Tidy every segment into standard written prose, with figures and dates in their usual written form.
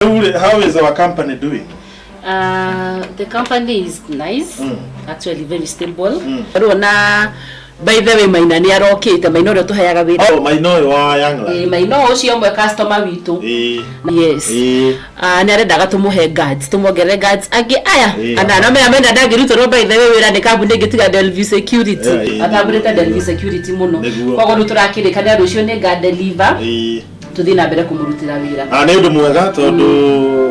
How is our company doing? The company is nice, actually very stable. Rĩu na by the way, Maina nĩ arokĩte, Maina ũrĩa tũheaga wĩra. Oh, Maina ũyũ wa Young Eh, Maina ũcio ũmwe customer witũ. Yes. Nĩ arendaga tũmũhe guards, tũmuongerere guards angĩ aya. Ana no mena mena ndangĩrutĩrwo by the way wĩra nĩ kambuni ĩngĩ tiga Delview Security. Atambũrĩte Delview Security mũno. Koguo rĩu tũrakĩrĩkanĩra rũciũ nĩ nga deliver tũthiĩ na mbere kũmũrutĩra wĩra. Ah, nĩ ũndũ mwega tondũ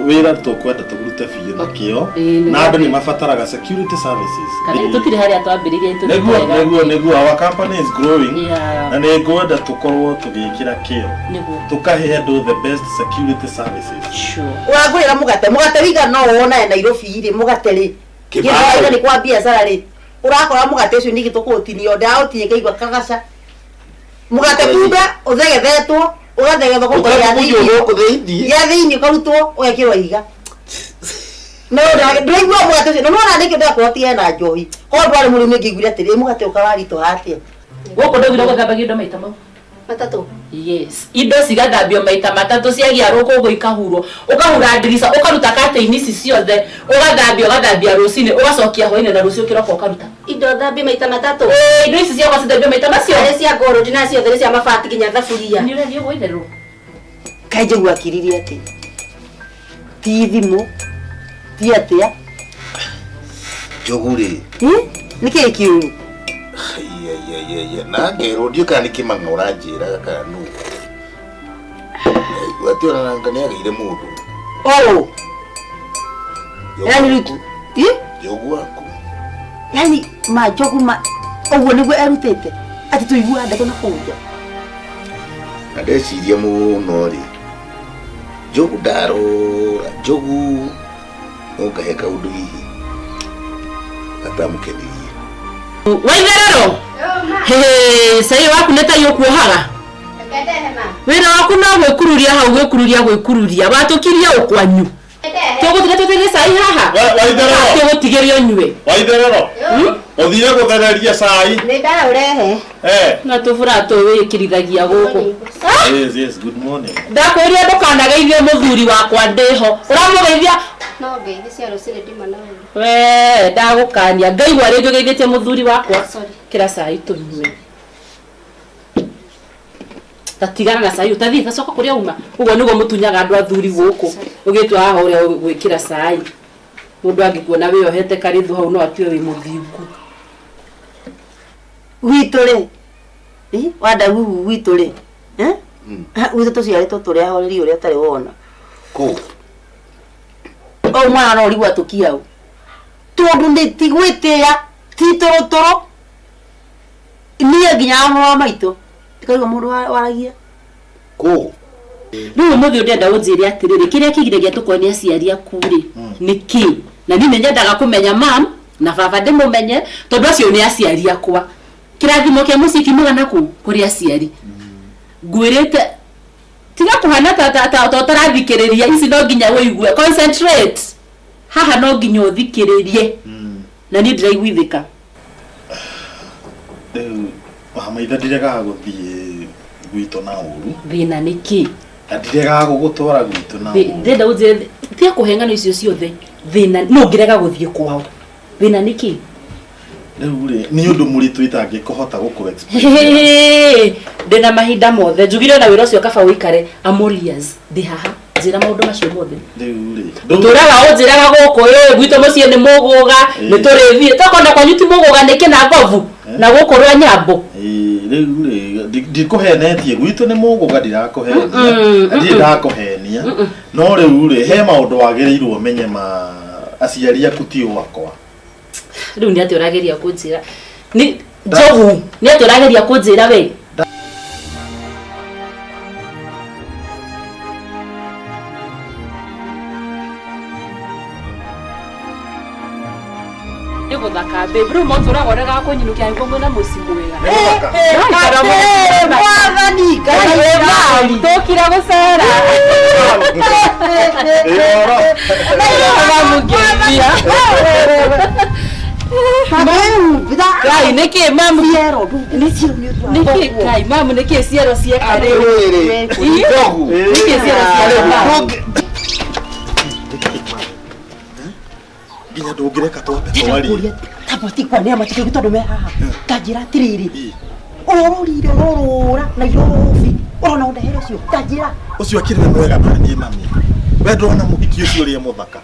wĩra tũkwenda tũrute biũ na kĩo na andũ nĩ mabataraga security services. Kana tũtirĩ harĩa twambĩrĩirie tũthiĩ Nĩguo wega. Nĩguo our company is growing na nĩ ngwenda tũkorwo tũgĩkĩra kĩo tũkahe andũ the best security services. Ũrangũrĩra mũgate, mũgate wĩigana ũũ wonae Nairobi rĩ, mũgate rĩ Kĩbao. kĩbaũ nĩ kwa biacara rĩ, ũrakora mũgate ũcio ningĩ tũkũũtinio, ndaũtinie ngaigua kagaca mũgate, kumbe ũthegethetwo, ũgathegethwo kũu gĩa Ũkabunjwo thĩinĩ, gũkũ thĩinĩ. Gĩa thĩinĩ ũkarutwo ũgekĩrwo ihiga. No ndũraigua mũgate ũcio, na nĩwona nĩkĩo ndĩrakwĩra hena njohi, korwo ndwarĩ mũrĩmi ũngĩiguire atĩrĩ mũgate ũkararitũha atĩa. Gũkũ ndaugire gũthambagia indo maita mau. Matatũ. Yes, indo cigathambio maita matatũ, ciagĩa rũkũngũ ikahurwo, ũkahura ndirica, ũkaruta curtain ici ciothe, ũgathambia, ũgathambia rũcinĩ, ũgacokia hwainĩ, na rũciũ kĩroko ũkaruta. Indo thambie maita matatũ? Ĩĩ, indo ici ciakwa cithambio maita macio. Arĩ cia gold na ciothe nĩ cia mabati nginya thaburia. Nĩ ũrathiĩ ũguo itherũ. Kaĩ njigua akiririe atĩ ti thimũ ti atĩa? Njogu rĩ. Nĩ kĩĩ kĩũru? Aiaiaiaia, na ngerwo ndiũ kana nĩ kĩmang'a ũranjĩraga kana nũ. Naigua atĩ ona nanga nĩ agĩire mũndũ. Ũũ yani rĩu ĩ Njogu waku. Yani ma njogu ma ũguo nĩguo erutĩte atĩ tũiguaga ndeto na kũu nja. Na ndeciria mũno rĩ, njogu ndarora njogu no ngahe kaũndũ hihi gatamũkenirie. Waitherero, hĩ cai waku nĩ tai ũkuohaga. Wĩra waku no gwĩkururia hau, gwĩkururia, gwĩkururia, watũkirie ũkwanyu. Tũgũtiga tũtige cai haha. Waitherero. Tũgũtigĩre ũnyue. Waitherero, ũthire gũthereria cai. Nĩ ndaũrehe. Eh. Na tũbura tũwĩkĩrithagia gũkũ. Yes, good morning. Ndakwĩrire ndũkanageithie mũthuri wakwa ndĩho, ũramũgeithia. No ngeithi cia rũcinĩ ndima na ũru. We ndagũkania, ngaigua rĩngĩ ũgeithĩtie mũthuri wakwa. Sorry. Kĩra cai tũnyue. Tatigana na cai, ũtathiĩ tacoka kũrĩa uma. Ũguo nĩguo mũtunyaga andũ athuri gũkũ, ũgĩtua haha ũrĩa gwĩkĩra cai. Mũndũ angĩkuona wĩyohete karĩthũ hau no atue wĩ mũthingu. Gwitũ rĩ, ĩ, wandagugu gwitũ rĩ, eh? Ha, gwitũ tũciarĩtwo tũrĩ ahoreri ũrĩa ũtarĩ wona. Kũ? O mwana no ũrigwo atũkia ũ, tondũ nĩ ti gwĩtĩĩa, ti tũrũtũrũ, niĩ nginya wa mũrũ wa maitũ ndikaigua mũndũ waragia. Kũ? Rĩu ũmũthĩ ũndĩrenda ũnjĩre atĩrĩrĩ, kĩrĩa kĩgiragia tũkorwo nĩ aciari aku rĩ nĩ kĩ? Na niĩ nĩ nyendaga kũmenya mam na baba, ndĩmũmenye, tondũ acio nĩ aciari akwa. Kĩrathimo kĩa mũciĩ kiumaga na kũ? Kũrĩ aciari. Ngwĩrĩte tiga kũhana ta ũtarathikĩrĩria, ici no nginya ũigue, concentrate haha, no nginya ũthikĩrĩrie, na niĩ ndĩraiguithĩka. Rĩu wamaitha, ndiregaga gũthiĩ gwitũ na ũru. Thĩna nĩ kĩ? Na ndiregaga gũgũtwara gwitũ na ũru. Ndĩrenda ũnjĩre, tiga kũhe ng'ano icio ciothe. Thĩna no ngĩrega gũthiĩ kwao, thĩna nĩ kĩ? Rĩu rĩ, nĩ ũndũ mũritũ itangĩkũhota gũkũ explain. Hĩĩ, ndĩna mahinda mothe, njugire na wĩra ũcio kaba ũikare. I'm all ears, ndĩ haha, njĩra maũndũ macio mothe. Rĩu rĩ, Ũtũraga ũnjĩraga gũkũ ĩ gwitũ mũciĩ nĩ mũgũga, nĩ tũrĩthiĩ tokonda kwanyu ti mũgũga nĩkĩ na ngobu na gũkũ rwa nyambo. Ĩĩ, rĩu rĩ, ndikũhenetie, gwitũ nĩ mũgũga, ndirakũhenia, ndirĩ ndakũhenia, no rĩu rĩ, he maũndũ wagĩrĩirwo ũmenye ma aciari aku ti wakwa. Rĩu nĩ atĩ ũrageria kũnjĩra nĩ njogu, nĩ atĩ ũrageria kũnjĩra we? Nĩ gũthaka babe, rĩu motũraga ũregaga kũnyinũkia angĩkorwo mwĩna mũciĩ mwega. Nĩ gũthaka. Mwathani Ngai mami. Tũkira gũcera. Ĩĩ, ũhoro. Mamũgeithia. Ngai, nĩkĩ mamu? Nĩkĩ Ngai mamu, nĩkĩ ciero cieka rĩu? Atĩrĩrĩ, njogu. Nĩkĩ ciero cieka mamu? Ndũngĩ- Nginya ndũngĩreka twambe Ndĩrenda twarie. kũria taboti kwa nĩa matikĩgu tondũ me haha. Tanjĩra atĩrĩrĩ. Ĩ. Ũrororire ũrorũra Nairobi. Ũrona ũndehere ũcio. Tanjĩra. Ũcio akĩrĩ we mwega na niĩ mami. We ndũrona mũhiki ũcio ũrĩa mũthaka.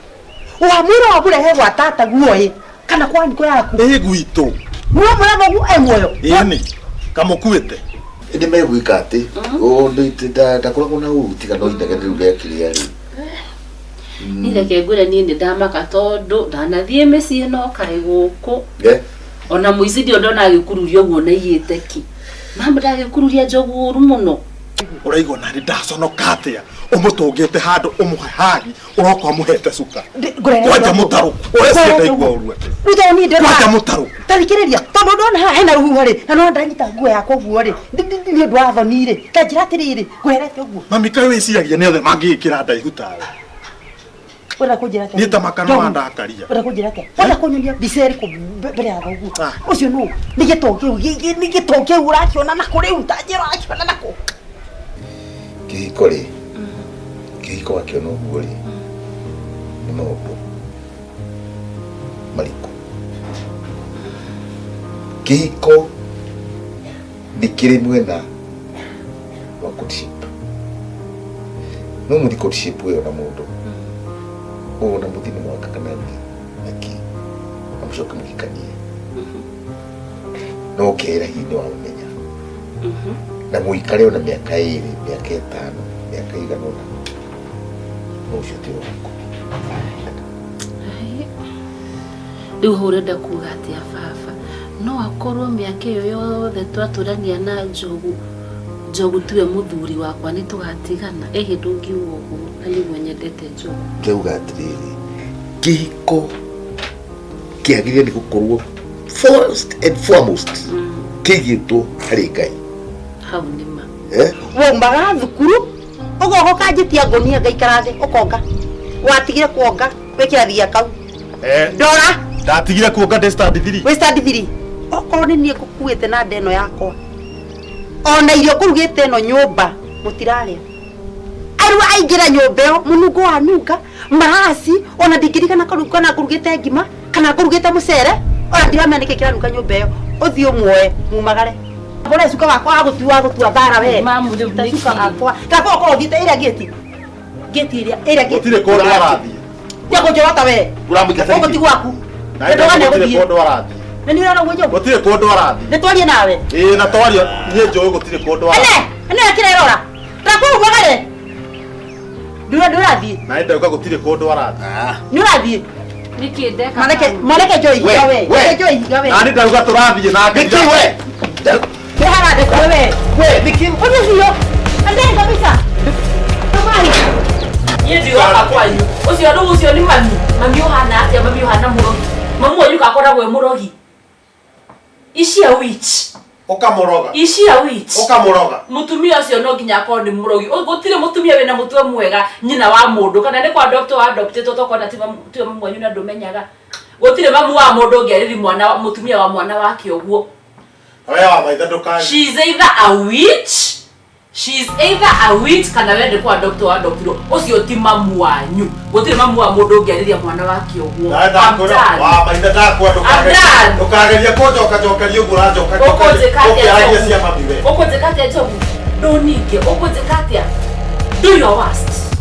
Wamwĩra wamũrehe gwa tata guoĩ kana kwa niko yaku. Ĩ gwitũ. Mwamwĩra thoguo e muoyo. Ĩni. Kamũkuĩte. Nĩ megwĩka atĩ ndakoragwo na ũru tiga no inegene rĩu rĩakĩrĩa rĩ. Niĩ reke ngwĩre niĩ nĩ ndamaka tondũ ndanathiĩ mĩciĩ no kaĩ gũkũ. Eh? Ona mũici ndio ndona agĩkururia ũguo na iyĩte ki. Mama ndagĩkururia njogu ũru mũno. Ũraigua nani ndaconoka atĩa ũmũtũngĩte handũ ũmũhe hagi ũroka ũmũhete cuka. Ngũrehere Kwanja njogu. mũtarũ. Ũreciria ndaigua ũru atĩa? Rĩu tondũ niĩ ndĩrona Kwanja mũtarũ. tathikĩrĩria tondũ ndona haha hena rũhuho rĩ na nona ndanyita nguo yakwa ũguo rĩ nĩ ũndũ wa thoni rĩ tanjĩra atĩrĩrĩ ngũrehete ũguo Mami kaĩ wĩciragia nĩ othe mangĩgĩkĩra ndaihu tawe. ũrenda kũnjĩra atĩa Niĩ ta makano Njogu, wandakaria. ũrenda kũnjĩra atĩa ũrenda kũnyonia mbica ĩrĩkũ mbere ya thoguo Ah. ũcio nũ nĩ gĩtoo kĩu nĩ gĩtoo kĩu ũrakĩona nakũ rĩu tanjĩra ũrakĩona nakũ Kĩhiko rĩ, kĩhiko wakĩona ũguo rĩ, nĩ maũndũ marikũ. Kĩhiko nĩ kĩrĩ mwena wa courtship. No mũthi courtship ĩyo na mũndũ ũũ na mũthi nĩ mwaka kana nĩ na kĩ na mũcoke mũhikanie no ũkeera hihi nĩ wamũmenya na mũikare ona mĩaka 2 mĩaka 5 mĩaka ĩigana ũna no ũcio ti waku. Rĩu hau ũrenda kuga atĩa baba? No akorwo mĩaka ĩyo yothe twatũrania na njogu njogu tiwe mũthuri wakwa nĩ tũgatigana. Ĩhĩ ndũngiuga ũguo na nĩguo nyendete njogu. Ndĩrauga atĩrĩrĩ, kĩhiko kĩagĩrĩire nĩ gũkorwo first and foremost kĩigĩtwo harĩ Ngai. Hau nĩ ma. Eh? waumaga thukuru ũgoka ũkanjĩtia ngũnia ngaikara thĩ ũkonga watigire kuonga wĩ kĩrathi gĩa kau Eh. ndora Ndatigire kuonga ndĩ stand 3. wĩ stand 3 okorwo nĩ niĩ ngũkuĩte na nda ĩno yakwa ona irio ngũrugĩte ĩno nyũmba mũtirarĩa arũ aingĩra nyũmba ĩyo mũnungo wa nunga maraci ona ndingĩririkana kana ngũrugĩte ngima kana ngũrugĩte mũcere ona ndiramenya nĩkĩ kĩranunga nyũmba ĩyo ũthiĩ ũmuoe mumagare mbore cuka wakwa wa gũtua thara we Mamu rĩu Ta nĩkĩ? cuka wakwa ndakwa ũkorwo ũthiĩte ĩrĩa ngĩti ngĩti ĩrĩa ĩrĩa ngĩti Gũtirĩ kũndũ arathiĩ. tia kũnjorota we Ũramũingata gũkũ nĩkĩ? ti gwaku Na Nĩndona gũtirĩ nĩgũthiĩ. kũndũ arathiĩ. Nĩ nĩ ũrona ũguo njogu Gũtirĩ kũndũ arathiĩ. nĩ twarie nawe Ĩĩ na twaria niĩ njũĩ gũtirĩ kũndũ ene arathiĩ. ene akĩrerora ndakwa umagare ndũra ndũrathiĩ Na nĩ ndauga gũtirĩ kũndũ arathiĩ. nĩ ũrathiĩ Nĩkĩ ndeka? mareke mareke njoe ihiga we We, we. reke njoe ihiga we Na nĩ ndauga tũrathiĩ na Nĩkĩ we? Nĩ harandĩkwo we We, nĩkĩ? ũthiĩ biũ andeni kabisa Tũmai. Niĩ ndiroka kwanyu. Ũcio rĩu ũcio nĩ mami. Mami ũhana atĩa? Mami ũhana mũrogi. Mamu wanyu kakoragwo e mũrogi. Is she a witch? Ũkamũroga. Is she a witch? Ũkamũroga. Mũtumia ũcio no nginya akorwo nĩ mũrogi. Gũtirĩ mũtumia wĩna mũtwe mwega nyina wa mũndũ kana nĩ kwa adopt wa adoptĩtwo tokorwo na tiwe mamu wanyu na ndũmenyaga. Gũtirĩ mamu wa mũndũ ũngĩarĩria mwana mũtumia wa mwana wake ũguo. We wa maitha ndũkae. She is either a witch. She is either a witch kana we nĩ kwa adopt wa adoptirwo. Ũcio ti mamu wanyu. Gũtirĩ mamu wa mũndũ ũngĩarĩria mwana wake ũguo. Na I'm ndakwĩra done. wa maitha ndakwa I'm done. ndũkagerie kũnjoka njokeria ũguo ũranjoka Ũkũnjĩka atĩa ũkĩaragia Njogu? cia mami we. Ũkũnjĩka atĩa Njogu? Ndũninge. Ũkũnjĩka atĩa? Do your worst.